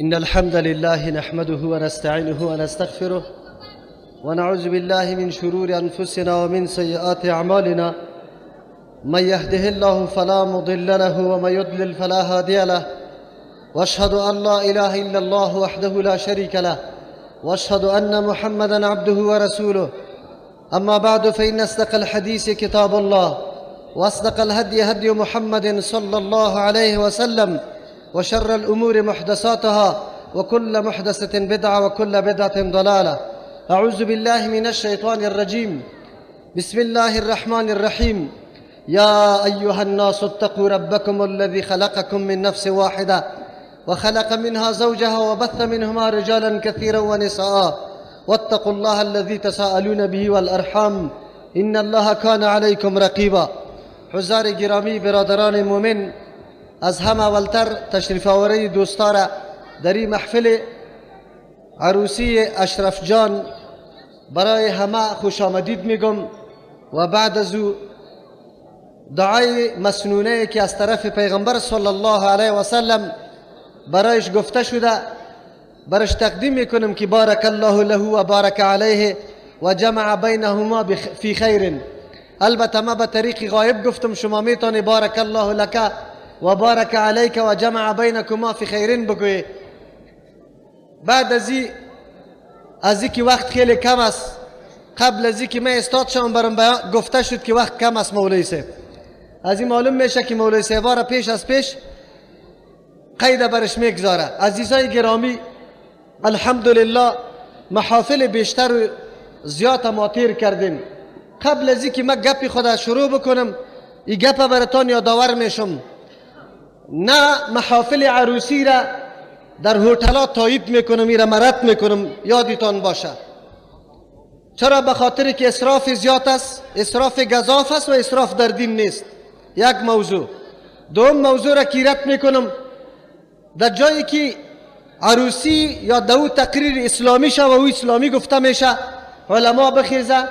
إن الحمد لله نحمده ونستعينه ونستغفره ونعوذ بالله من شرور أنفسنا ومن سيئات أعمالنا. من يهده الله فلا مضل له ومن يضلل فلا هادي له. واشهد أن لا إله إلا الله وحده لا شريك له، واشهد أن محمدا عبده ورسوله. أما بعد، فإن أصدق الحديث كتاب الله، وأصدق الهدي هدي محمد صلى الله عليه وسلم، وشر الأمور محدثاتها، وكل محدثة بدعة، وكل بدعة ضلالة. أعوذ بالله من الشيطان الرجيم. بسم الله الرحمن الرحيم. يا أيها الناس اتقوا ربكم الذي خلقكم من نفس واحدة، وخلق منها زوجها، وبث منهما رجالا كثيرا ونساء، واتقوا الله الذي تساءلون به والأرحام إن الله كان عليكم رقيبا. حضار گرامی، برادران مؤمن، از همه اولتر تشریف آوری دوستا را در این محفل عروسی اشرف جان برای همه خوش آمدید میگم. و بعد از او دعای مسنونه که از طرف پیغمبر صلی الله علیه و سلم برایش گفته شده برش تقدیم میکنم که بارک الله له و بارک علیه و جمع بینهما فی خیر. البته ما به طریق غایب گفتم، شما میتونی بارک الله لک و بارک علیک و جمع بینکما فی خیر بگویی. بعد از که وقت خیلی کم است، قبل از که من استاد شم برم گفته شد که وقت کم است مولوی صاحب. از این معلوم میشه که مولوی صاحب را پیش از پیش قید برش میگذاره. عزیزای گرامی، الحمدلله محافل بیشتر و زیاد ما تیر کردیم. قبل از اینکه من گپی خود شروع بکنم، این گپ براتان یادآور میشم. نه محافل عروسی را در هتل‌ها تایید میکنم، این را مرد میکنم، یادتان باشه. چرا؟ به خاطر که اسراف زیاد است، اسراف گزاف است و اسراف در دین نیست. یک موضوع. دوم موضوع را که رد میکنم، در جایی که عروسی یا دو تقریر اسلامی شه و او اسلامی گفته میشه، علما بخیزه.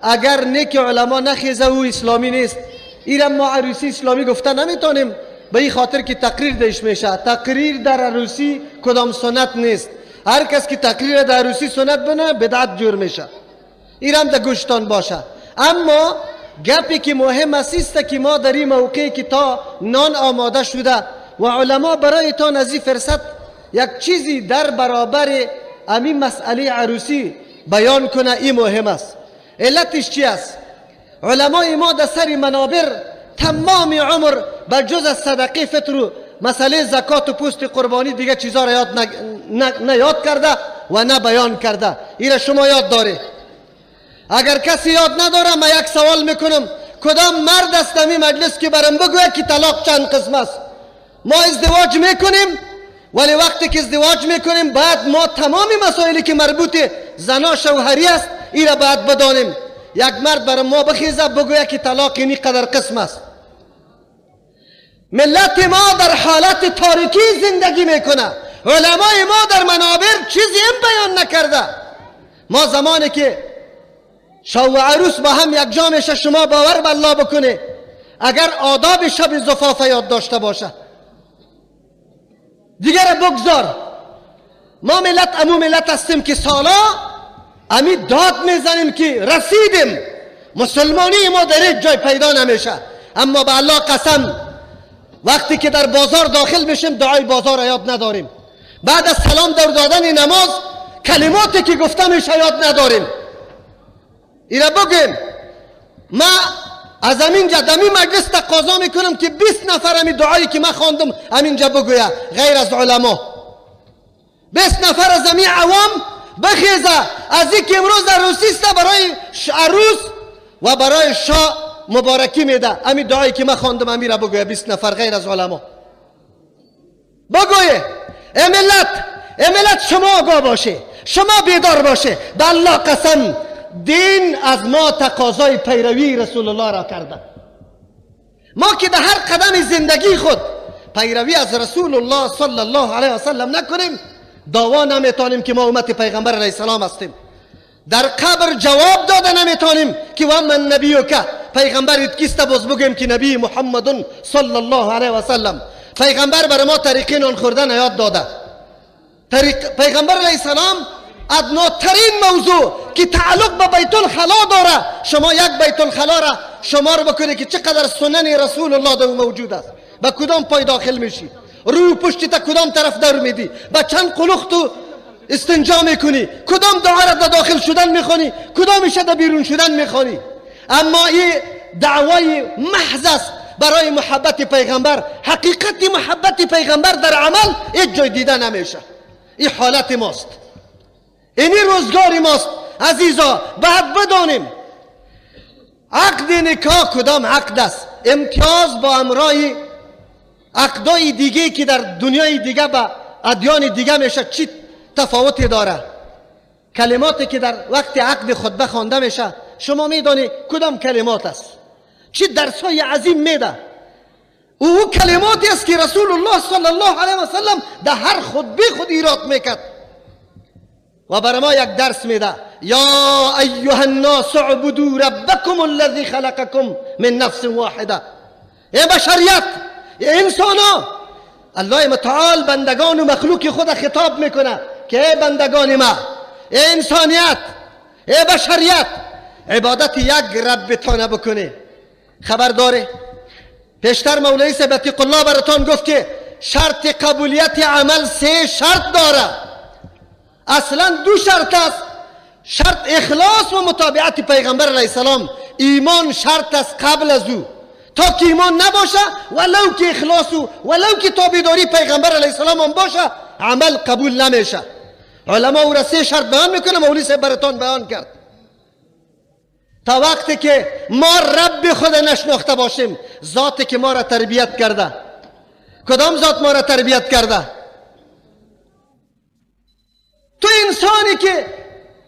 اگر نه که علما نخیزه، او اسلامی نیست. ایران ما عروسی اسلامی گفته نمیتونیم، به این خاطر که تقریر دش میشه. تقریر در عروسی کدام سنت نیست. هر کس که تقریر در عروسی سنت بنه، بدعت جور میشه. ایران در گوشتان باشه. اما گپی که مهم است که ما در این موقعی که تا نان آماده شده و علما برای تا از فرصت یک چیزی در برابر همین مسئله عروسی بیان کنه، این مهم است. علتش چی است؟ علمای ما در سر منابر تمام عمر بر جز از صدقه فطر و مسئله زکات و پوست قربانی دیگه چیزا را یاد نه یاد کرده و نه بیان کرده. این را شما یاد داره. اگر کسی یاد نداره، من یک سوال میکنم: کدام مرد است در مجلس که برم بگوید که طلاق چند قسم است؟ ما ازدواج میکنیم، ولی وقتی که ازدواج میکنیم، بعد ما تمام مسائلی که مربوط زنا شوهری است، این را باید بدانیم. یک مرد برای ما بخیزه بگوید که طلاق اینی قدر قسم است. ملت ما در حالت تاریکی زندگی میکنه. علمای ما در منابر چیزی هم بیان نکرده. ما زمانی که شو و عروس با هم یک جا میشه، شما باور به الله بکنه، اگر آداب شب زفاف یاد داشته باشه، دیگر بگذار. ما ملت امو ملت هستیم که سالا امی داد میزنیم که رسیدیم، مسلمانی ما در هیچ جای پیدا نمیشه. اما به الله قسم، وقتی که در بازار داخل میشیم، دعای بازار یاد نداریم. بعد از سلام در دادن نماز، کلماتی که گفته میشه یاد نداریم. ایره بگیم، ما از همینجا در این مجلس تقاضا میکنم که 20 نفر همین دعایی که من خواندم همینجا بگویه، غیر از علما. 20 نفر از همین عوام بخیزه، از اینکه امروز عروسی است، برای عروس و برای شاه مبارکی میده، همین دعایی که من خواندم همین را بگویه. 20 نفر غیر از علما بگویه. ای ملت، ای ملت، شما آگاه باشه، شما بیدار باشه. به الله قسم، دین از ما تقاضای پیروی رسول الله را کرده. ما که در هر قدم زندگی خود پیروی از رسول الله صلی الله علیه وسلم نکنیم، دعوا نمیتونیم که ما امت پیغمبر علیه السلام هستیم. در قبر جواب داده نمیتونیم که و من نبیک، پیغمبرت کیست؟ باز بگیم که نبی محمد صلی الله علیه وسلم. پیغمبر برای ما طریقه نان خوردن یاد داده. پیغمبر علیه السلام ادناترین موضوع که تعلق به بیت الخلا داره، شما یک بیت الخلا را شمار بکنید که چقدر سنن رسول الله در موجود است، به کدام پای داخل میشی، رو پشتی تا کدام طرف در میدی، به چند قلوخ تو استنجا میکنی، کدام دعا را در داخل شدن میخوانی، کدامش در بیرون شدن میخوانی. اما این دعوای محض است برای محبت پیغمبر. حقیقت محبت پیغمبر در عمل هیچ جای دیده نمیشه. این حالت ماست، اینی روزگار ماست. عزیزا باید بدانیم عقد نکاح کدام عقد است. امتیاز با امرای عقدای دیگه که در دنیای دیگه با ادیان دیگه میشه چی تفاوتی داره؟ کلماتی که در وقت عقد خطبه خوانده میشه شما میدانی کدام کلمات است، چی درس های عظیم میده. او کلماتی است که رسول الله صلی الله علیه و سلم در هر خطبه خود ایراد میکرد و برای ما یک درس میده. یا ایها الناس اعبدوا ربکم الذی خلقکم من نفس واحده. ای بشریت، ای انسان ها، الله متعال بندگان و مخلوق خود خطاب میکنه که ای بندگان ما، ای انسانیت، ای بشریت، عبادت یک رب تانه بکنه. خبر داره پیشتر مولوی صاحب عتیق الله براتان گفت که شرط قبولیت عمل 3 شرط داره. اصلا 2 شرط است، شرط اخلاص و متابعت پیغمبر علیه السلام. ایمان شرط است قبل از او، تا که ایمان نباشه ولو که اخلاص و ولو که تابعداری پیغمبر علیه السلام هم باشه عمل قبول نمیشه. علما او را 3 شرط بیان میکنه، مولوی صاحب براتان بیان کرد. تا وقتی که ما رب خود نشناخته باشیم، ذاتی که ما را تربیت کرده، کدام ذات ما را تربیت کرده؟ تو انسانی که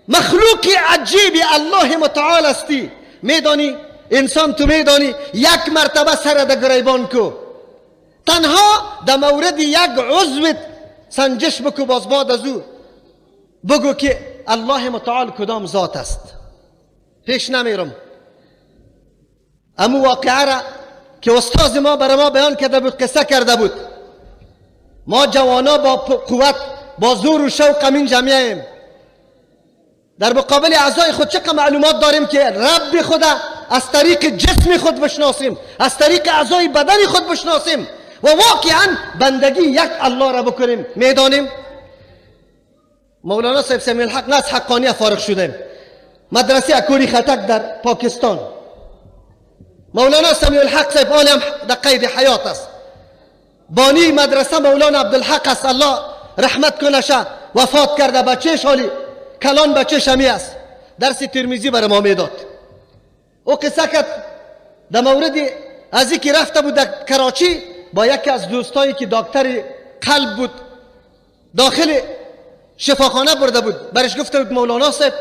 مخلوق عجیب الله متعال هستی، میدانی انسان، تو میدانی یک مرتبه سر در گریبان کو، تنها در مورد یک عضو سنجش بکو، باز بعد از او بگو که الله متعال کدام ذات است. پیش نمیرم. امو واقعه را که استاد ما برای ما بیان کرده بود، قصه کرده بود، ما جوانا با قوت، با زور و شوق امین جمعیم، در مقابل اعضای خود چقدر معلومات داریم که رب خدا از طریق جسم خود بشناسیم، از طریق اعضای بدن خود بشناسیم و واقعا بندگی یک الله را بکنیم. میدانیم مولانا صاحب سمیع الحق نه از حقانیه فارغ شدیم، مدرسه اکوری خطک در پاکستان. مولانا سمیع الحق صاحب آن هم در قید حیات است، بانی مدرسه مولانا عبدالحق است، الله رحمت کنشه، وفات کرده، بچهش حالی کلان بچه شمی است، درس ترمذی برای ما میداد. او قصه کرد در مورد از اینکه رفته بود در کراچی با یکی از دوستایی که دکتر قلب بود داخل شفاخانه برده بود، برش گفته بود مولانا صاحب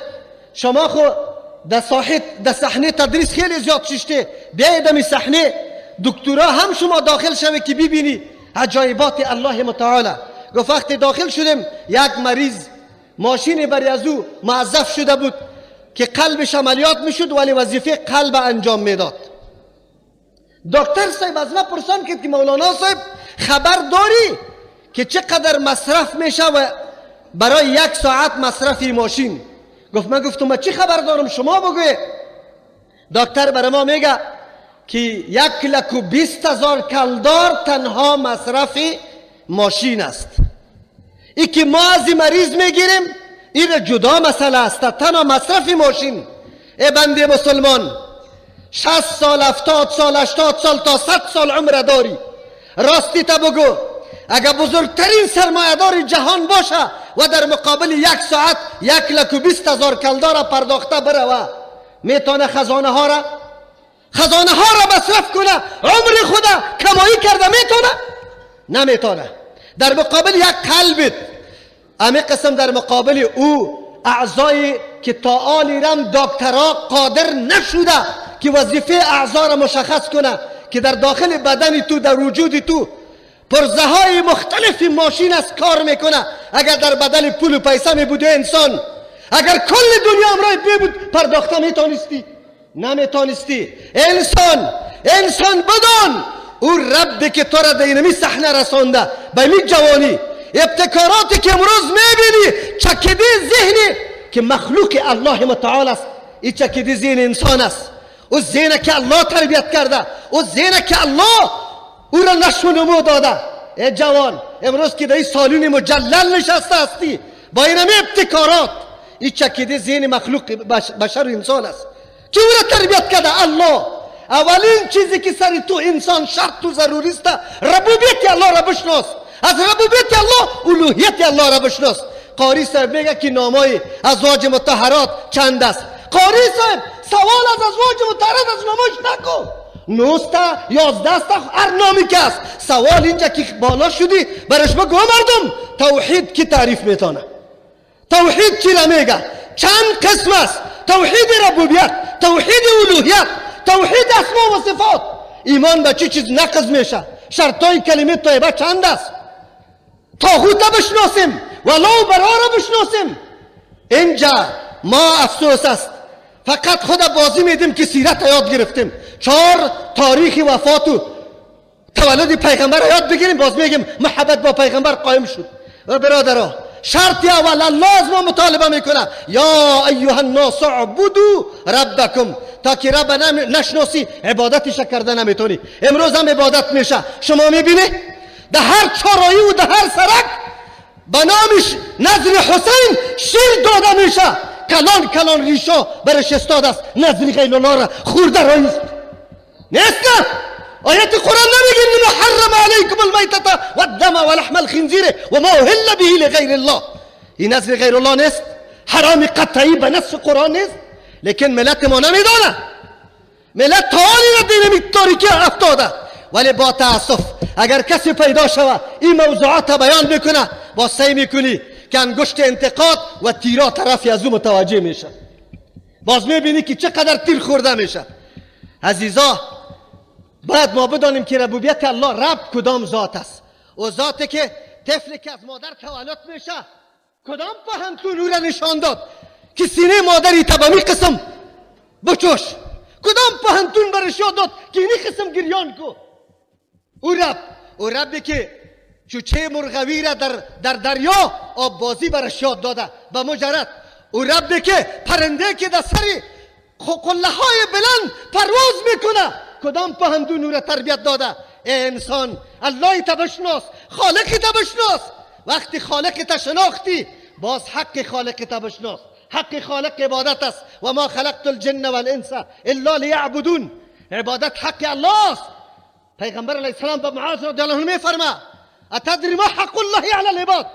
شما خو در صحنه تدریس خیلی زیاد ششته، بیاید در صحنه دکترا هم شما داخل شوی که ببینی عجایبات الله متعال. گفت وقتی داخل شدیم یک مریض ماشین بر از او معذف شده بود که قلبش عملیات میشد ولی وظیفه قلب انجام میداد. دکتر صاحب از ما پرسان کرد که مولانا صاحب خبر داری که چقدر مصرف میشه و برای 1 ساعت مصرف ماشین؟ گفت من گفتم من چی خبر دارم، شما بگوی. دکتر برای ما میگه که 1,20,000 کلدار تنها مصرف ماشین است. ای که ما از این مریض میگیریم این جدا مسئله است، تنها مصرف ماشین. ای بنده مسلمان، 60 سال، 70 سال، 80 سال تا 100 سال عمر داری، راستی تا بگو اگر بزرگترین سرمایه‌دار جهان باشه و در مقابل 1 ساعت 1,20,000 کلدار پرداخته بروه، میتونه خزانه ها را مصرف کنه، عمر خدا کمایی کرده میتونه؟ نمیتونه. در مقابل یک قلبت، امی قسم در مقابل او اعضایی که تا آلی رم دکترا قادر نشده که وظیفه اعضا را مشخص کنه که در داخل بدن تو، در وجود تو پرزه های مختلف ماشین است کار میکنه. اگر در بدل پول و پیسه می بودی انسان، اگر کل دنیا امرای بی بود پرداخته میتونستی؟ نمیتونستی. انسان بدان او ربی که تو را در اینمی صحنه رسانده به می جوانی، ابتکاراتی که امروز میبینی چکیده ذهنی که مخلوق الله متعال است، این چکیده ذهن انسان است. او ذهن که الله تربیت کرده، او ذهن که الله او را نشو و نمو داده. ای جوان، امروز که در این سالون مجلل نشسته هستی با این همه ابتکارات، این چکیده ذهن مخلوق بشر و انسان است که او را تربیت کرده الله. اولین چیزی که سر تو انسان شرط و ضروری است ربوبیت الله را بشناس. از ربوبیت الله الوهیت الله را بشناس. قاری صاحب میگه که نامای ازواج مطهرات چند است؟ قاری صاحب سوال از ازواج مطهرات از نامش نکن، 9 تا 11 تا هر نامی که است. سوال اینجا که بالا شدی برش بگو مردم توحید کی تعریف میتونه؟ توحید چی را میگه؟ چند قسم است؟ توحید ربوبیت، توحید الوهیت، توحید اسما و صفات. ایمان به چی چیز نقض میشه؟ شرطای کلمه طیبه چند است؟ طاغوت بشناسیم، ولو برا را بشناسیم. اینجا ما افسوس است فقط خود بازی میدیم که سیرت یاد گرفتیم، 4 تاریخ وفات و تولد پیغمبر یاد بگیریم، باز میگیم محبت با پیغمبر قایم شد. و برادرها، شرط اول الله از ما مطالبه میکنه، یا ایها الناس اعبدوا ربکم. تا که رب نشناسی عبادتش کرده نمیتونی. امروز هم عبادت میشه، شما میبینی در هر چارایی و در هر سرک به نامش نظر حسین شیر داده میشه. کلان کلان ریشا برش استاد است، نظر غیر الله را خورده رایست نیست. نه آیت قرآن نمیگه انما حرم علیکم المیتة والدم ولحم الخنزیر و ما اهل به لغیر الله. این نظر غیر الله نیست، حرام قطعی به نص قرآن نیست، لیکن ملت ما نمیدانه. ملت تا حالی را دین تاریکی افتاده. ولی با تاسف اگر کسی پیدا شود این موضوعات بیان میکنه، با سعی میکنی که انگشت انتقاد و تیرا طرفی از او متوجه میشه. باز میبینی که چقدر تیر خورده میشه. عزیزا، باید ما بدانیم که ربوبیت الله، رب کدام ذات است؟ او ذاتی که طفلی که از مادر تولد میشه کدام پهنتون او را نشان داد که سینه مادری تبامی قسم بچوش؟ کدام پهنتون برش یاد داد که اینی قسم گریان کو؟ او رب، او ربی که چوچه مرغوی را در دریا آب بازی برش یاد داده به مجرد. او ربی که پرنده که در سر قله های بلند پرواز میکنه کدام پهندون او را تربیت داده؟ ای انسان، الله تا بشناس، خالق تا بشناس. وقتی خالق تا شناختی باز حق خالق تا بشناس. حق خالق عبادت است. و ما خلقت الجن والانس الا لیعبدون. عبادت حق الله است. پیغمبر علیه السلام به معاذ رضی الله عنه میفرما اتدری ما حق الله علی العباد؟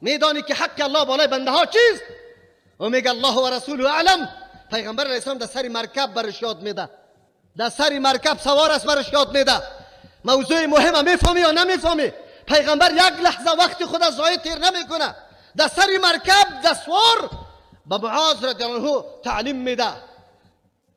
میدانی که حق الله بالای بنده ها چیست؟ و میگه الله و رسوله اعلم. پیغمبر علیه السلام در سر مرکب برش یاد میده، در سر مرکب سوار است برش یاد میده. موضوع مهم میفهمی یا نمیفهمی؟ پیغمبر یک لحظه وقت خود از ضایع تیر نمیکنه. در سر مرکب در سوار به معاذ رضی الله عنه تعلیم میده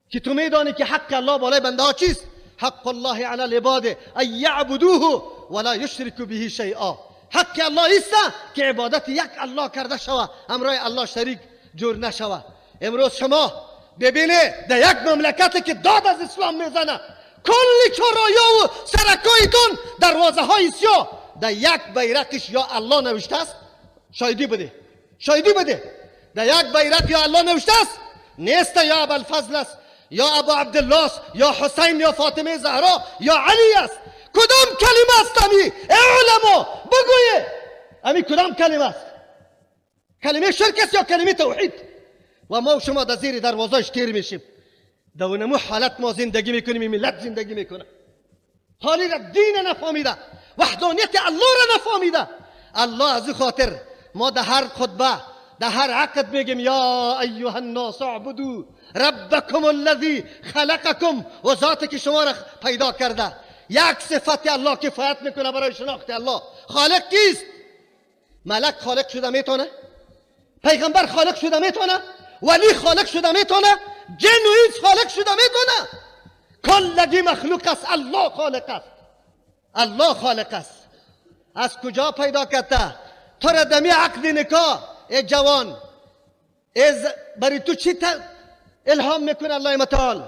که تو میدانی که حق الله بالای بنده ها چیست؟ حق الله علی العباد ان یعبدوه ولا یشرکوا به شیئا. حق الله است که عبادت یک الله کرده شوه، همراه الله شریک جور نشوه. امروز شما ببینه در یک مملکتی که داد از اسلام میزنه، کل چرایا و سرکایتون دروازه های سیاه، در یک بیرقش یا الله نوشته است. شایدی بده، شایدی بده. در یک بیرق یا الله نوشته است؟ نیست. یا ابوالفضل است، یا ابا عبدالله است، یا حسین، یا فاطمه زهرا، یا علی است. کدام کلمه است امی؟ ای علما بگویه امی کدام کلمه است؟ کلمه شرک است یا کلمه توحید؟ و ما و شما در زیر دروازهش تیر میشیم. در اونمو حالت ما زندگی میکنیم، ملت زندگی میکنه. حالی را دین نفهمیده، وحدانیت الله را نفهمیده. الله از خاطر ما در هر خطبه، در هر عقد میگیم یا ایها الناس اعبدوا ربکم الذی خلقکم. و ذاتی که شما را پیدا کرده. یک صفت الله کفایت میکنه برای شناخت الله. خالق کیست؟ ملک خالق شده میتونه؟ پیغمبر خالق شده میتونه؟ ولی خالق شده میتونه؟ جن و انس خالق شده میتونه؟ کلگی مخلوق است، الله خالق است. الله خالق است. از کجا پیدا کرده؟ تو را دمی عقد نکاح ای جوان، از برای تو چی الهام میکنه الله متعال؟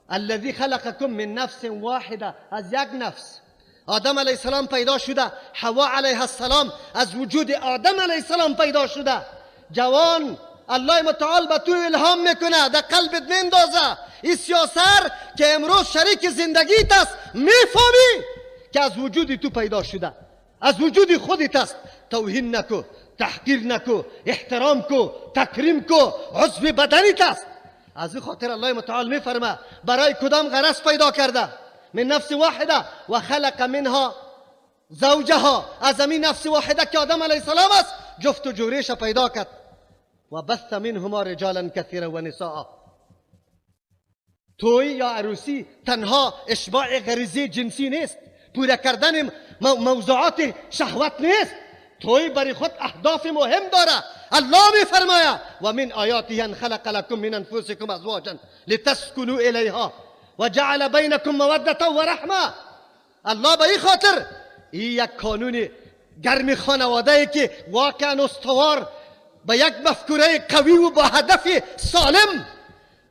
الذي خلقكم من نفس واحده، از یک نفس. آدم علیه السلام پیدا شده، حوا علیه السلام از وجود آدم علیه السلام پیدا شده. جوان، الله متعال به تو الهام میکنه، در قلبت میندازه این سیاسر که امروز شریک زندگیت است، میفهمی که از وجود تو پیدا شده، از وجود خودت است. توهین نکو، تحقیر نکو، احترام کو، تکریم کو، عضو بدنیت است. از این خاطر الله متعال میفرمه برای کدام غرض پیدا کرده؟ من نفس واحده و خلق منها زوجها. از این نفس واحده که آدم علیه السلام است جفت و جوریش پیدا کرد. و بث منهما رجالا کثیرا و نساء. توی یا عروسی تنها اشباع غریزی جنسی نیست، پوره کردن موضوعات شهوت نیست. توی برای خود اهداف مهم داره. الله میفرماید و من آیاته ان خلق لكم من انفسكم ازواجا لتسكنوا الیها و جعل بینکم موده و رحمه. الله به این خاطر این یک کانون گرم خانواده ای که واقعا استوار به یک مفکوره قوی و با هدف سالم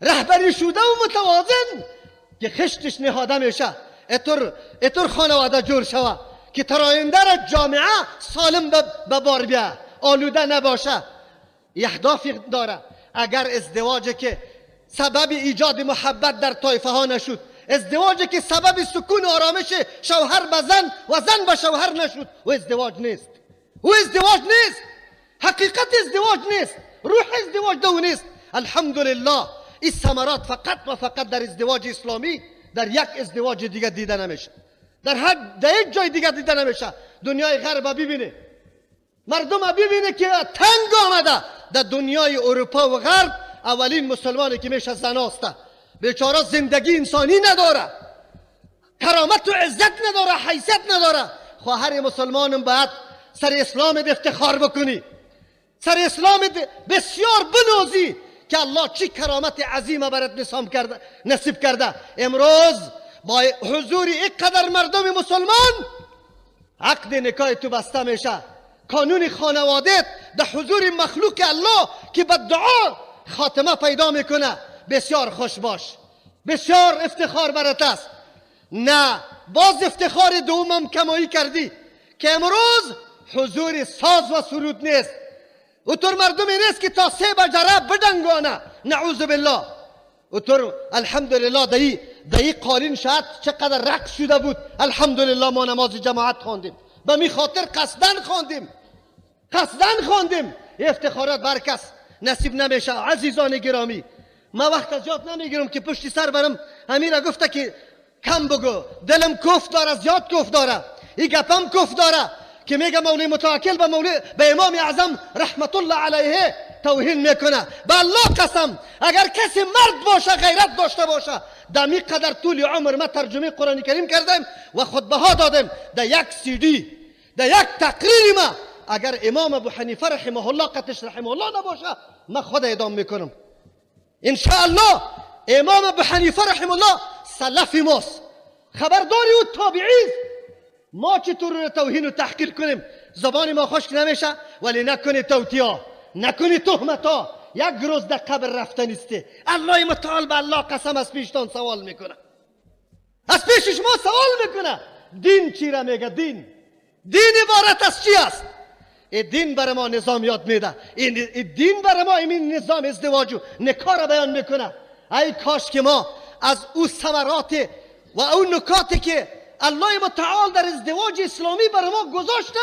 رهبری شده و متوازن که خشتش نهاده میشه، اتر خانواده جور شوه که تراینده را جامعه سالم به بار بیا، آلوده نباشه. اهدافی داره. اگر ازدواجی که سبب ایجاد محبت در طایفه ها نشد، ازدواجی که سبب سکون و آرامش شوهر به زن و زن به شوهر نشد، و ازدواج نیست، و ازدواج نیست، حقیقت ازدواج نیست، روح ازدواج دو نیست. الحمدلله این ثمرات فقط و فقط در ازدواج اسلامی، در یک ازدواج دیگه دیده نمیشه، در هر در یک جای دیگه دیده نمیشه. دنیای غرب ببینه، مردم ببینه که تنگ آمده. در دنیای اروپا و غرب اولین مسلمانی که میشه زناسته، بیچاره زندگی انسانی نداره، کرامت و عزت نداره، حیثیت نداره. خواهر مسلمانم باید سر اسلام افتخار بکنی، سر اسلام بسیار بنوزی که الله چی کرامت عظیم برات نصیب کرده. امروز با حضور اینقدر مردم مسلمان عقد نکاح تو بسته میشه، کانون خانوادت در حضور مخلوق الله که به دعا خاتمه پیدا میکنه. بسیار خوش باش، بسیار افتخار برات است. نه باز افتخار دومم کمایی کردی که امروز حضور ساز و سرود نیست، اوتر مردمی نیست که تا 3 بجره بدنگانه، نعوذ بالله. اوتر الحمدلله دهی قالین شاید چقدر رقص شده بود، الحمدلله ما نماز جماعت خواندیم، به می خاطر قصدن خواندیم، قصدن خواندیم. افتخارات بر کس نصیب نمیشه. عزیزان گرامی، ما وقت زیاد نمیگیرم که پشتی سر برم. امیره گفته که کم بگو، دلم کف داره، زیاد کف داره، این گپم کف داره که میگه مولوی متوکل به امام اعظم رحمت الله علیه توهین میکنه. به الله قسم اگر کسی مرد باشه، غیرت داشته باشه، در می قدر طول عمر ما ترجمه قرآن کریم کردیم و خطبه ها دادیم، در یک سی دی، در یک تقریر ما اگر امام ابو حنیفه رحمه الله قتش رحمه الله نباشه، ما خود اعدام میکنم ان شاء الله. امام ابو حنیفه رحمه الله سلف ماست، خبرداری او تابعی. ما چطور توهین و تحقیر کنیم؟ زبان ما خشک نمیشه، ولی نکنی توتیا، نکنی تهمتا. یک روز در قبر رفتنیستی. الله متعال به الله قسم از پیشتان سوال میکنه، از پیش شما سوال میکنه. دین چی را میگه؟ دین عبارت از چی است؟ این دین بر ما نظام یاد میده، این دین بر ما این نظام ازدواج و نکاح را بیان میکنه. ای کاش که ما از او ثمرات و او نکاتی که الله متعال در ازدواج اسلامی بر ما گذاشته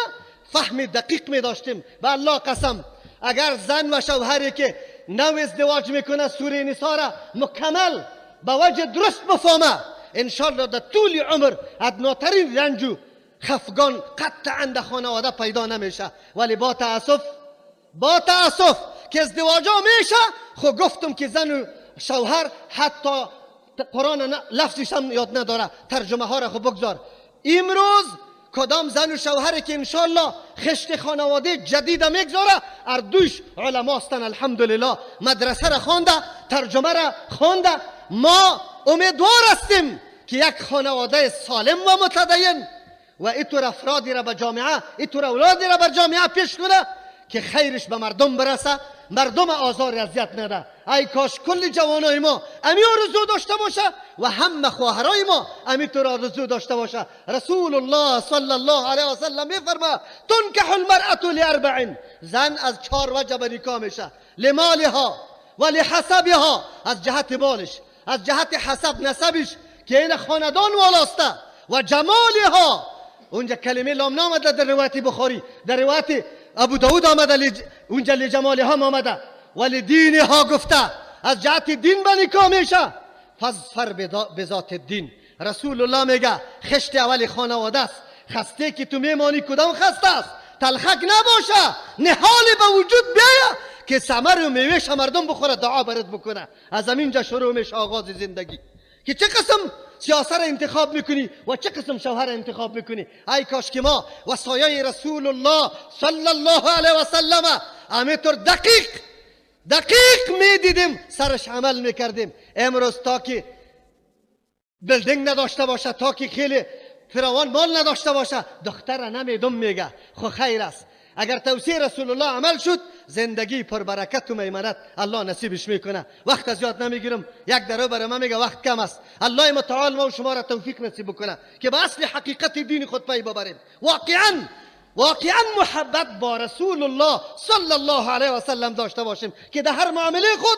فهم دقیق می داشتیم. به الله قسم اگر زن و شوهری که نو ازدواج میکنه سوره نساء را مکمل به وجه درست بفهمه، انشالله در طول عمر ادناترین رنج و خفگان قطعا در خانواده پیدا نمیشه. ولی با تاسف که ازدواجا میشه. خب گفتم که زن و شوهر حتی قرآن لفظش هم یاد نداره، ترجمه ها را خب بگذار. امروز کدام زن و شوهری که انشالله خشت خانواده جدید میگذاره، اردوش علما هستن الحمدلله، مدرسه را خوانده، ترجمه را خوانده. ما امیدوار هستیم که یک خانواده سالم و متدین و اینطور افرادی را به جامعه، اینطور اولادی را بر جامعه پیش کنه که خیرش به مردم برسه، مردم آزار اذیت نده. ای کاش کل جوانای ما امی آرزو داشته باشه و همه خواهرای ما امی طور آرزو داشته باشه. رسول الله صلی الله علیه و سلم میفرما تنکح المرأة لاربع، زن از 4 وجه به نکاح میشه: لمالها و لحسبها، از جهت مالش، از جهت حسب نسبش که این خاندان والاسته، و جمالها. اونجا کلمه لام نامده در روایت بخاری، در روایت ابو داود آمده، اونجا لجمالها آمده، ولی دینها گفته، از جهت دین به نکاح میشه. فظفر بذات الدین. رسول الله میگه خشت اول خانواده است، خسته که تو میمانی کدام خسته است؟ تلخک نباشه، نهال به وجود بیایه که ثمر و میوهش مردم بخوره، دعا برات بکنه. از همینجا شروع میشه آغاز زندگی که چه قسم سیاسه را انتخاب میکنی و چه قسم شوهر را انتخاب میکنی. ای کاش که ما وصایای رسول الله صلی الله علیه و سلم همینطور دقیق دقیق میدیدیم، سرش عمل میکردیم. امروز تا که building نداشته باشه، تا که خیلی فراوان مال نداشته باشه، دختر نمیدم میگه. خو خیر است، اگر توصیه رسول الله عمل شد، زندگی پربرکت و میمنت الله نصیبش میکنه. وقت زیاد نمیگیرم، یک درو برای من میگه وقت کم است. الله متعال ما و شما را توفیق نصیب بکنه که به اصل حقیقت دین خود پی ببریم. واقعا محبت با رسول الله صلی الله علیه و سلم داشته باشیم که در هر معامله خود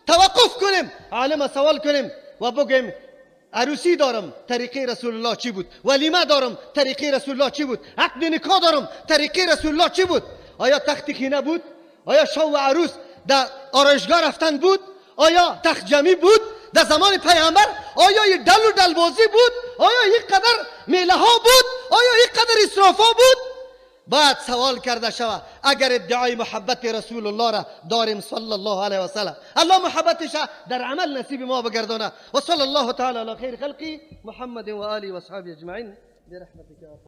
توقف کنیم، عالم سوال کنیم و بگیم عروسی دارم، طریقه رسول الله چی بود؟ ولیمه دارم، طریقه رسول الله چی بود؟ عقد نکاح دارم، طریقه رسول الله چی بود؟ آیا تخت خینه بود؟ آیا شو و عروس در آرایشگاه رفتن بود؟ آیا تخت جمعی بود در زمان پیامبر؟ آیا یک دل و دلبازی بود؟ آیا یک قدر میله ها بود؟ آیا یک قدر اسراف ها بود؟ باید سوال کرده شود اگر ادعای محبت رسول الله را داریم صلی الله علیه و سلم. الله محبتش در عمل نصیب ما بگردانه. و صلی الله تعالی علی خیر خلقی محمد و آله و اصحابه اجمعین برحمتک.